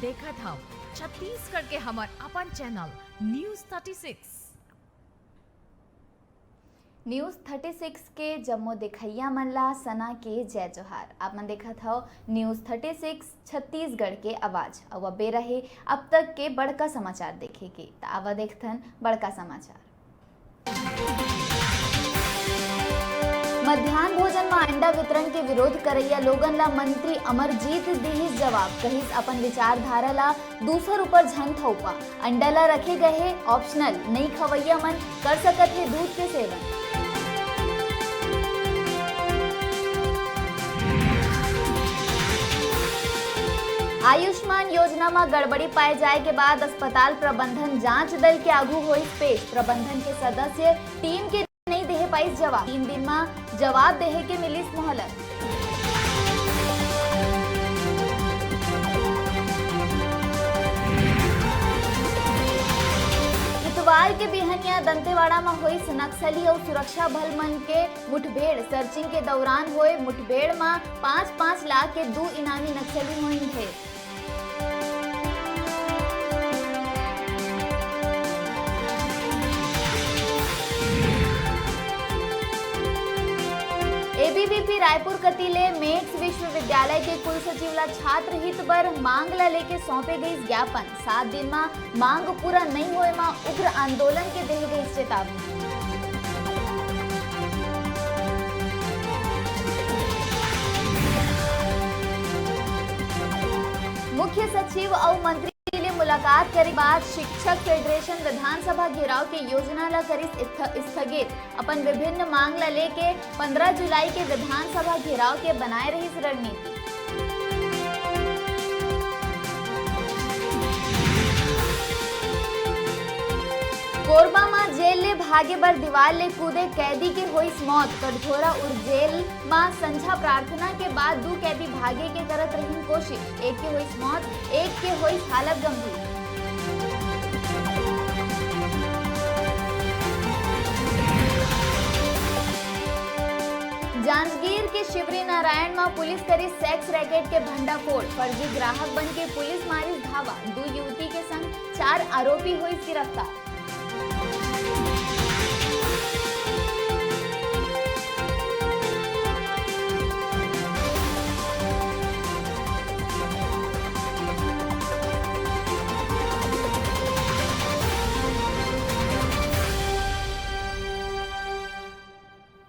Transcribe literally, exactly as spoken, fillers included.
देखत हव छत्तीसगढ़ के हमर अपन channel news thirty six. News thirty six के जम्मो देखइया मन ला सना के जय जोहार। आप मन देखत हव न्यूज़ थर्टी सिक्स छत्तीसगढ़ के आवाज। अउ अब बेरा हे अब तक के बड़का समाचार देखे के, त आवा देखथन बड़का समाचार। मध्यान्ह भोजन म अंडा वितरण के विरोध करइया लोगन ला मंत्री अमरजीत दिहिस जवाब, कहिस अपन विचारधारा ला दूसर ऊपर झन थोपा। अंडा ला रखे गए हे ऑप्शनल, नई खवैया मन कर सकत हे दूध के सेवन। आयुष्मान योजना म गड़बड़ी पाए जाए के बाद अस्पताल प्रबंधन जांच दल के आगू होइस पेश। प्रबंधन के सदस्य टीम के नइ देहे पाइस जवाब। तीन दिन म जवाब देहे के मिलिस मोहलत। इतवार के बिहनिया दंतेवाड़ा म होइस नक्सली अउ सुरक्षा बल मन के मुठभेड़। सर्चिंग के दौरान होए मुठभेड़ म पाँच पाँच लाख के दू इनामी नक्सली होइन ढेर। एबीवीपी रायपुर कति ले मेक्स विश्वविद्यालय के कुलसचिव ला छात्र हित बर मांग ला लेके सौंपे गइस ज्ञापन। सात दिन म मांग पूरा नइ होए म उग्र आंदोलन के देहे गइस चेतावनी। मुख्य सचिव अउ मंत्री ले मुलाकात करे बाद शिक्षक फेडरेशन विधानसभा घेराव के योजना ला करिस स्थ-, स्थगित। अपन विभिन्न मांग ला लेके पंद्रह जुलाई के विधानसभा घेराव के बनाए रहिस रणनीति। कोरबा म जेल ले भागे बर दीवार ले कूदे कैदी के होइस मौत। कटघोरा उर जेल म संझा प्रार्थना के बाद दू कैदी भागे के करत रहिन कोशिश। एक के होइस मौत, एक के होइस हालत गंभीर। जांजगीर के शिवरीनारायण म पुलिस करिस सेक्स रैकेट के भंडाफोड़। फर्जी ग्राहक बन के पुलिस मारिस धावा। दू युवती के संग चार आरोपी होइस गिरफ्तार।